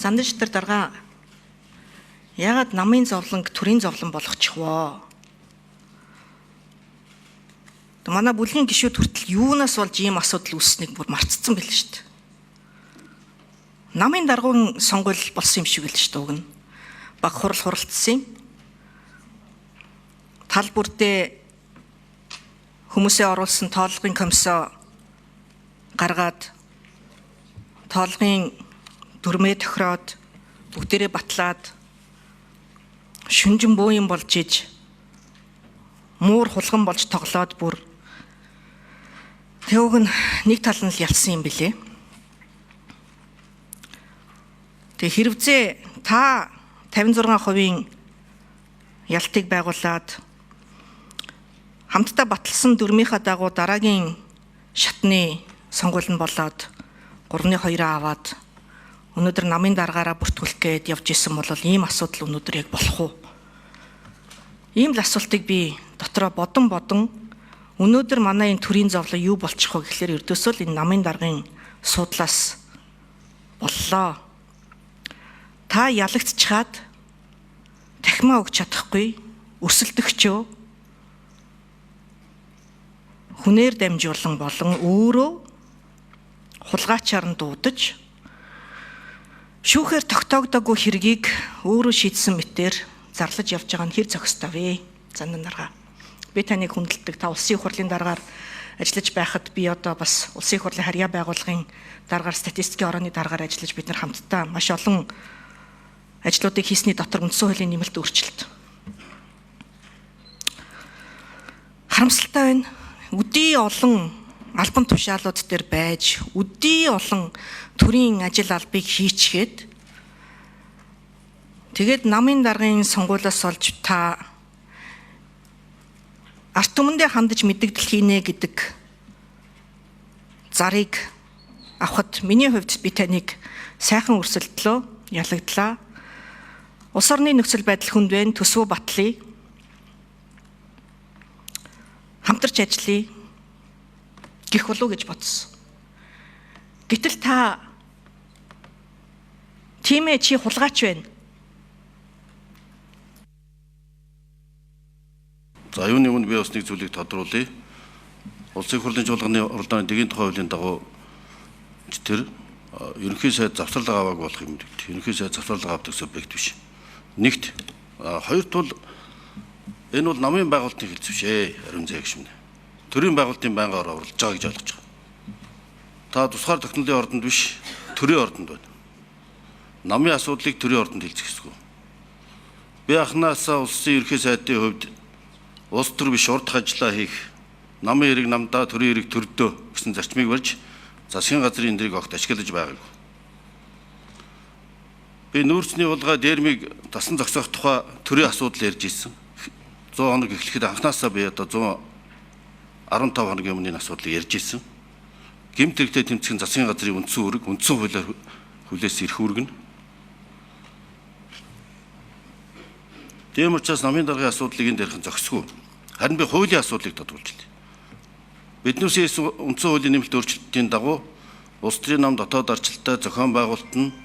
Зандан шатар дарга яагаад намын зовлонг төрийн зовлон болгочих вэ? Манай бүлгийн гишүүд хүртэл юунаас болж ийм асуудал үүссэнийг бүр мартцсан байл шүү дээ. Намын даргын сонгуул болсон юм шиг л шүү дээ уг нь. Баг хурал хуралдсан. Тал бүрдээ хүмүүсээ оруулсан тоологын комиссоо гаргаад тоологын дүрмээ тохироод бүгдээрээ батлаад шүнжин бөө юм болж иж муур хулган болж тоглоод бүр тэвг нь нэг тал нь л ялсан юм билээ. Тэгээ хэрвзээ та 56% ялтыг байгуулад хамтдаа баталсан дүрмийнхаа дагуу дараагийн шатны сонгуул нь болоод 3-2 аваад өнөөдөр намын даргаараа бүртгүүлэх гээд явж исэн бол ийм асуудал өнөөдөр яг болох уу? Ийм л асуултыг би дотроо бодон өнөөдөр манай энэ төрийн зовлон юу болчих вэ гэхлээр ердөөсөө л энэ намын даргын суудлаас боллоо. Та ялагдчихад тахимаа өгч чадахгүй өрсөлдөгчөө хүнээр дамжуулан болон өөрөө хулгайчаар нь дуудаж шүүхээр тогтоогдоогүй хэргийг өөрөө шийдсэн мэтээр зарлаж явж байгаа нь хэр зохистой вэ? Зандан дарга. Би таныг хүндэлдэг. Та улсын их хурлын даргаар ажиллаж байхад би одоо бас улсын их хурлын харьяа байгууллагын даргаар статистикийн орооны даргаар ажиллаж бид нар хамтдаа маш олон ажлуудыг хийсний дотор үндсэн хуулийн нэмэлт өөрчлөлт. Харамсалтай байна. Өдий олон албан тушаалууд дээр байж өдий олон төрийн ажил албыг хийчихэд тэгээд намын даргын сонгуулиас олж та ард түмэндээ хандаж мэдэгдэл хийнэ гэдэг зарыг авахд миний хувьд би таныг сайхан өрсөлдлөө, ялагдлаа. Улс орны нөхцөл байдал хүнд байна, төсвөө батлая. Хамтарч ажиллая гэх болов гэж бодсон. Гэтэл та тийм чи хулгайч байна. За юуны өмнө би бас нэг зүйлийг тодруулъя. Улсын их хурлын чуулганы оролдооны дэгийн тухай хуулийн дагуу тэр ерөнхий сайд завсарлага аваагүй болох юм гэдэг. Ерөнхий сайд завсарлага авдаг субъект биш. Нэгт, хоёрт бол энэ бол намын байгуулалтын хэлц биш Ариун зээг шимнэ. Төрийн байгуулалтын байнгаар оролдож байгаа гэж ойлгож байгаа. Та тусгаар тогтнолын ордонд биш, төрийн ордонд байна. Намын асуудлыг төрийн ордонд хэлцэх ёсгүй. Би анхнаасаа улсын ерөнхий сайдын хувьд улс төр биш урдах ажлаа хийх, намын хэрэг намдаа, төрийн хэрэг төрдөө гэсэн зарчмыг барьж засгийн газрын энэ дэрийг огт ашиглаж байгаагүй. Би нүүрсний хулгай дээрмийг тасан зогсоох тухай төрийн асуудал ярьж ирсэн. 100 хоног эхлэхэд анхнаасаа би одоо 115 хоногийн өмнө энэ асуудлыг ярьж ирсэн. Гэмт хэрэгтэй тэмцэх нь засгийн газрын үндсэн үүрэг, үндсэн хуулиар хүлээс ирэх үүрэг нь. Тийм учраас намын даргын асуудлыг энд ярих нь зохисгүй. Харин би хуулийн асуудлыг тодруулж байна. Биднээс хийсэн үндсэн хуулийн нэмэлт өөрчлөлтийн дагуу улс төрийн нам дотоод арчлалтай зохион байгуулалт нь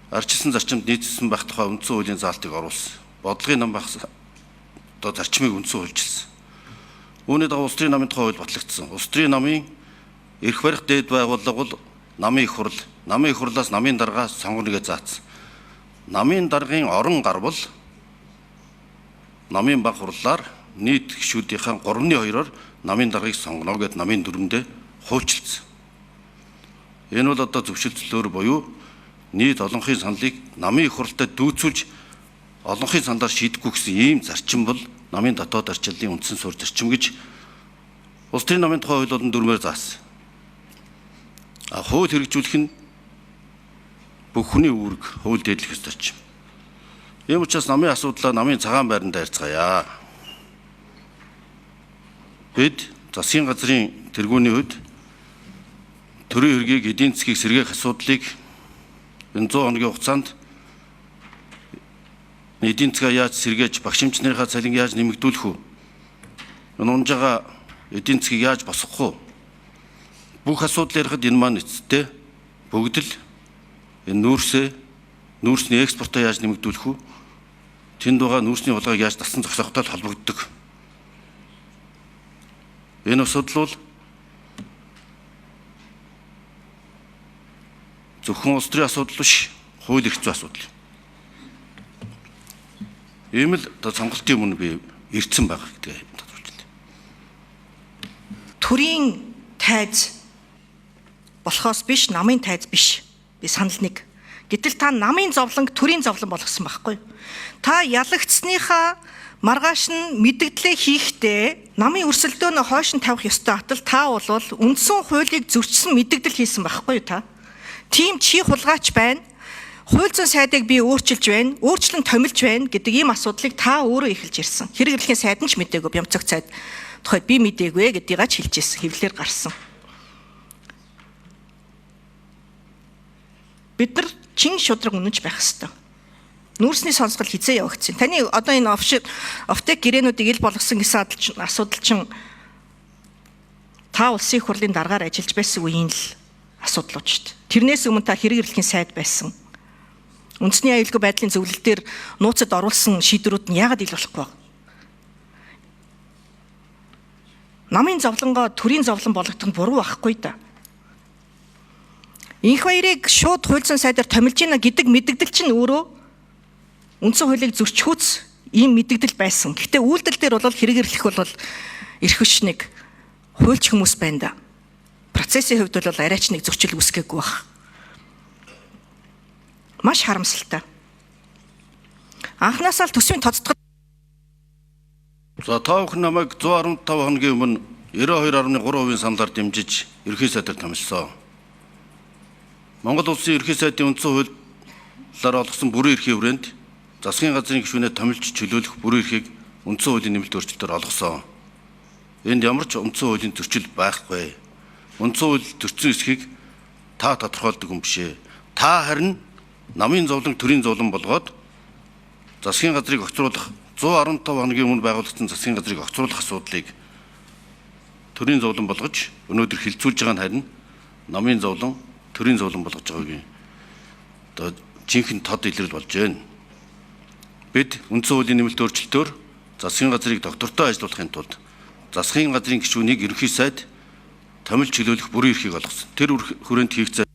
арчилсан зарчимд нийцсэн байх тухай үндсэн хуулийн заалтыг оруулсан. Бодлогын нам байх одоо зарчмыг үндсэн хуульчилсан. Үүний дагуу улс төрийн намын тухай хууль батлагдсан. Улс төрийн намын эрх барих дээд байгууллага бол намын их хурл, намын их хурлаас намын даргаа сонгоно гэж заасан. Намын даргын орон гарвал намын баг хурлаар нийт гишүүдийнхээ 3-2-оор намын даргаыг сонгоно гэд намын дүрмэндээ хуульчилсан. Энэ бол одоо зөвшөлтслөөр буюу нийт олонхын саналыг намын их хурлтай дүүцүүлж олонхын саналаар шийдэхгүй гэсэн ийм зарчим бол намын дотоод арчиллын үндсэн суурь зарчим гэж улс төрийн намын тухай хууль болон дүрмээр заасан. А хууль хэрэгжүүлэх нь бүх хүний үүрэг, хууль дээдлэх ёстой зарчим. Ийм учраас намын асуудлаа намын цагаан байранд ярьцгаая. Бид засгийн газрын тэргүүний хувьд төрийн хэргийг, эдийн засгийг сэргээх асуудлыг энэ 100 хоногийн хугацаанд эдийн засгаа яаж сэргээж, багш эмчнэрийнхаа цалинг яаж нэмэгдүүлэх вэ? Энэ унж байгаа эдийн засгийг яаж босгох вэ? Бүх асуудал ярихад энэ маань эцэстээ бүгд л энэ нүүрсээ Нүүрсний экспортоо яаж нэмэгдүүлэх үү? Тэнд байгаа нүүрсний хулгайг яаж дасан зогсоохтой холбогддог. Энэ асуудал бол зөвхөн улс төрийн асуудал биш, хууль эрх зүйн асуудал. Ийм л одоо сонголтын өмнө би ирсэн байгаа гэдгээ тодорхойлж байна. Төрийн тайз болохоос биш, намын тайз биш. Би санал нэг. Гэтэл та намын зовлонг төрийн зовлон болгосон байхгүй. Та ялагдсныхаа маргааш нь мэдгдлээ хийхдээ намын өрсөлдөөнөө хойш нь тавих ёстой атал та бол үндсэн хуулийг зөрчсөн мэдгдэл хийсэн байхгүй та. Тийм чи хулгайч байна. Хууль зүйн сайдыг би өөрчилж байна, өөрчлөн томилж байна гэдэг ийм асуудлыг та өөрөө эхэлж ирсэн. Хэрэг эрхлэхийн сайд нь ч мдээгүй, Бямцог сайд тухайд би мдээгүй гэдгийг ч хэлж ирсэн, хэвлэлээр гарсан. Бид нар чин шудраг үнэнч байх ёстой. Нүүрсний сонсгол хизээ явагдсан. Таны одоо энэ офтек гэрээнүүдийг ил болгосон гэсэн асуудал чинь та улсын их хурлын даргаар ажиллаж байсан үеийн л асуудлууд шүү дээ. Тэрнээс өмнө та хэрэг эрхлэхийн сайд байсан. Үндэсний аюулгүй байдлын зөвлөл дээр нууцад оруулсан шийдвэрүүд нь яагаад ил болохгүй вэ? Намын зовлонгоо төрийн зовлон болгодог нь буруу байхгүй да. Инх баярыг шууд хууль зүйн сайдаар томилж гинэ гэдэг мэдгдэл чинь өөрөө үндсэн хуулийг зөрчихүүц ийм мэдгдэл байсан. Гэхдээ үйлдэл дээр бол хэрэг эрхлэх бол эрх хүч нэг хуульч хүмүүс байна да. Процессын хувьд бол арайч нэг зөрчил үүсгээгүй байх. Маш харамсалтай. Анхнаасаа л төсвийн тоцдгол. За та бүхэн намайг 115 хоногийн өмнө 92.3% саналаар дэмжиж ерөнхий сайдаар томилсон. Монгол Улсын ерөнхий сайдын үндсэн хуулиар олгосон бүрэн эрхийн хүрээнд засгийн газрын гишүүнээ томилж чөлөөлөх бүрэн эрхийг үндсэн хуулийн нэмэлт өөрчлөлтөөр олгосон. Энд ямар ч үндсэн хуулийн зөрчил байхгүй. Үндсэн хууль зөрчсөн эсхийг та тодорхойлдог юм биш ээ. Та харин намын зовлон төрийн зовлон болгоод засгийн газрыг огцруулах 115 хоногийн өмнө байгуулагдсан засгийн газрыг огцруулах асуудлыг төрийн зовлон болгож өнөөдөр хилцүүлж байгаа нь харин намын зовлон төрийн зовлон болгож байгаагийн одоо жинхэнэ тод илрэл болж байна. Бид үндсэн хуулийн нэмэлт өөрчлөлтөөр засгийн газрыг доктортой ажилуулахын тулд засгийн газрын гишүүнийг ерөнхий сайд томилж чөлөөлөх бүрэн эрхийг олгосон. Тэр хүрээнд хийх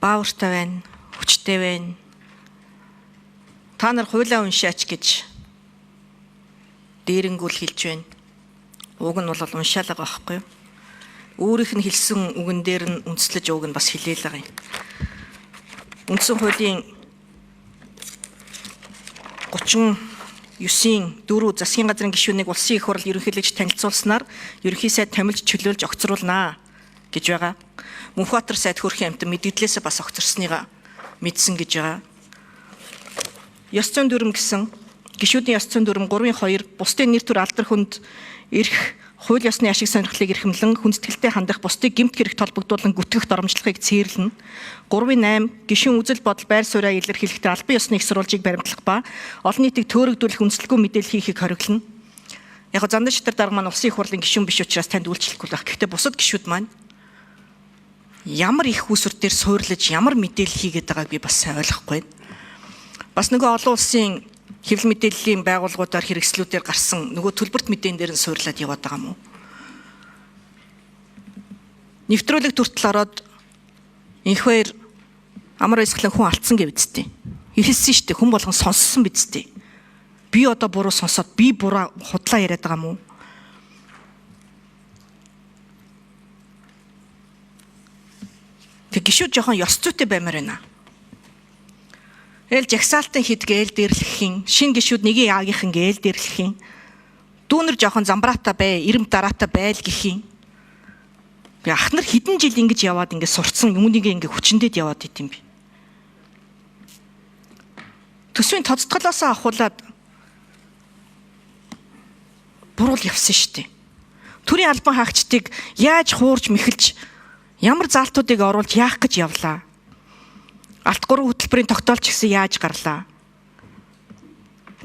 баавартай байна, хүчтэй байна. Та нар хуулиа уншаач гэж дээрэнгүүл хэлж байна. Уг нь бол уншаалга байхгүй юу? Өөрийнх нь хэлсэн үгэн дээр нь үндэслэж уг нь бас хэлээл байгаа юм. Үндсэн хуулийн 39-ийн 4 засгийн газрын гишүүнийг улсын их хурл ерөнхийлөгч танилцуулснаар ерөнхий сайд томилж чөлөөлж огцруулнаа гэж байгаа. Мөнхбаатар сайд хөрхийн амьтан мэдгдлээсээ бас огцорсныгаа мэдсэн гэж байгаа. Ёс зүйн дүрм гэсэн гишүүдийн ёс зүйн дүрм 3-2 бусдын нэр төр алдар хүнд эрх хууль ёсны ашиг сонирхлыг эрхэмлэн хүндэтгэлтэй хандах бусдыг гэмт хэрэг толбогдуулан гүтгэх доромжлохыг цээрлэнэ. 3-8 гишүүн үзэл бодол байр сууриа илэрхийлэхдээ албан ёсны их сурвалжийг баримтлах ба олон нийтийг төөрөгдүүлэх үндэслэлгүй мэдээлэл хийхийг хориглоно. Яг го Зандан шатар дарга маань улсын их хурлын гишүүн биш учраас танд үйлчлэхгүй байх. Гэхдээ бусад гишүүд маань ямар их усүр дээр суурлаж ямар мэдээлэл хийгээд байгааг би бас сайн ойлгохгүй байна. Бас нөгөө олон улсын хэвлэл мэдээллийн байгууллагуудаар хэрэгслүүдээр гарсан нөгөө төлбөрт мэдээн дээр нь суурлаад яваад байгаа юм уу? Нэвтрүүлэг төртөл ороод инхвэр амар баясгалан хүн алдсан гэвэдтэй. Хэлсэн шүү дээ, хүн болгон сонссон бидтэй. Би одоо буруу сонсоод би буруу худлаа яриад байгаа юм уу? Тэг гişүүд жоохон ёс зүйтэй баймаар байна. Эл жагсаалтан хэд гээл дэрлэхийн, шин гişүүд нэгийн аагийнхан гээл дэрлэхийн. Дүүнер жоохон замбраатай бай, ирэм дараатай байл гэхийн. Би ах нар хэдэн жил ингэж яваад ингэ сурцсан юунийг ингэ хүчндэд яваад идэм би. Төсвийн тоцтголоос ахуулаад буруул явсан шүү дээ. Төрийн албан хаагчдыг яаж хуурж мэхэлж ямар заалтуудыг оруулж яах гэж явлаа? Алт гурван хөтөлбөрийн тогтоолч гэсэн яаж гарлаа?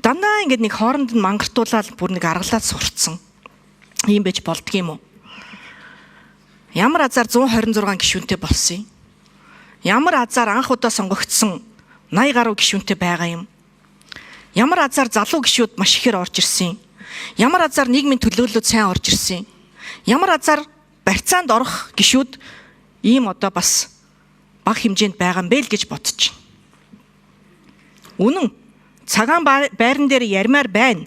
Дандаа ингэж нэг хооронд нь мангартуулаад бүр нэг аргалаад сурцсан. Ийм байж болдгийм үү? Ямар азар 126 гишүүнтэй болсон юм? Ямар азар анх удаа сонгогдсон 80 гаруй гишүүнтэй байгаа юм? Ямар азар залуу гишүүд маш ихээр орж ирсэн юм? Ямар азар нийгмийн төлөөллүүд сайн орж ирсэн юм? Ямар азар барьцаанд орох гишүүд ийм одоо бас бага хэмжээнд байгаа юм бэ л гэж бодож байна. Үнэн цагаан байран дээр ярмаар байна.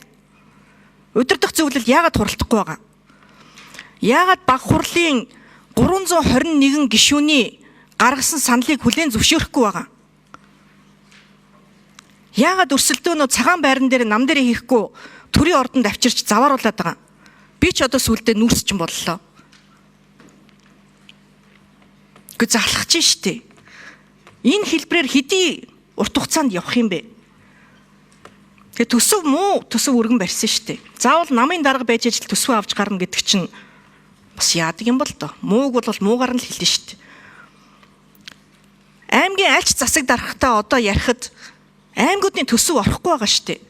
Удирдах зөвлөл яагаад хуралдахгүй байгаа? Яагаад баг хурлын 321 гишүүний гаргасан саналыг хүлээн зөвшөөрөхгүй байгаа? Яагаад өрсөлдөөнөө цагаан байран дээр нам дээр хийхгүй төрийн ордонд авчирч завааруулад байгаа? Би ч одоо сүулдэ нүүрс чинь боллоо. Гэхдээ залхаж штэ. Энэ хэлбэрээр хэдий урт хугацаанд явах юм бэ? Тэгээ төсөв муу төсөв өргөн барьсан штэ. Заавал намын дарга байж ажил төсөв авч гарна гэдэг чинь бас яадаг юм бол доо. Мууг бол муугаар нь л хэлнэ штэ. Аймгийн альч засаг дарахтаа одоо ярихад аймагуудын төсөв орохгүй байгаа штэ.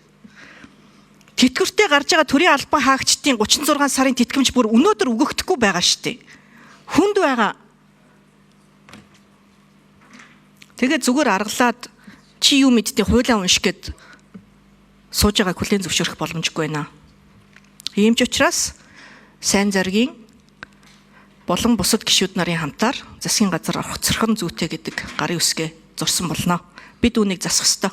Тэтгэвртэй гарч байгаа төрийн албан хаагчдын 36 сарын тэтгэмж бүр өнөөдөр өгөгдөхгүй байгаа штэ. Хүнд байгаа. Тэгээ зүгээр аргалаад чи юу мэдтий хуулиа унших гээд сууж байгааг хүлээн зөвшөөрөх боломжгүй байна. Ийм ч учраас сайн зоригийн болон бусад гишүүд нарын хамтаар засгийн газар орох цорхон зүйтэй гэдэг гарын үсгээ зурсан болно. Бид үүнийг засах ёстой.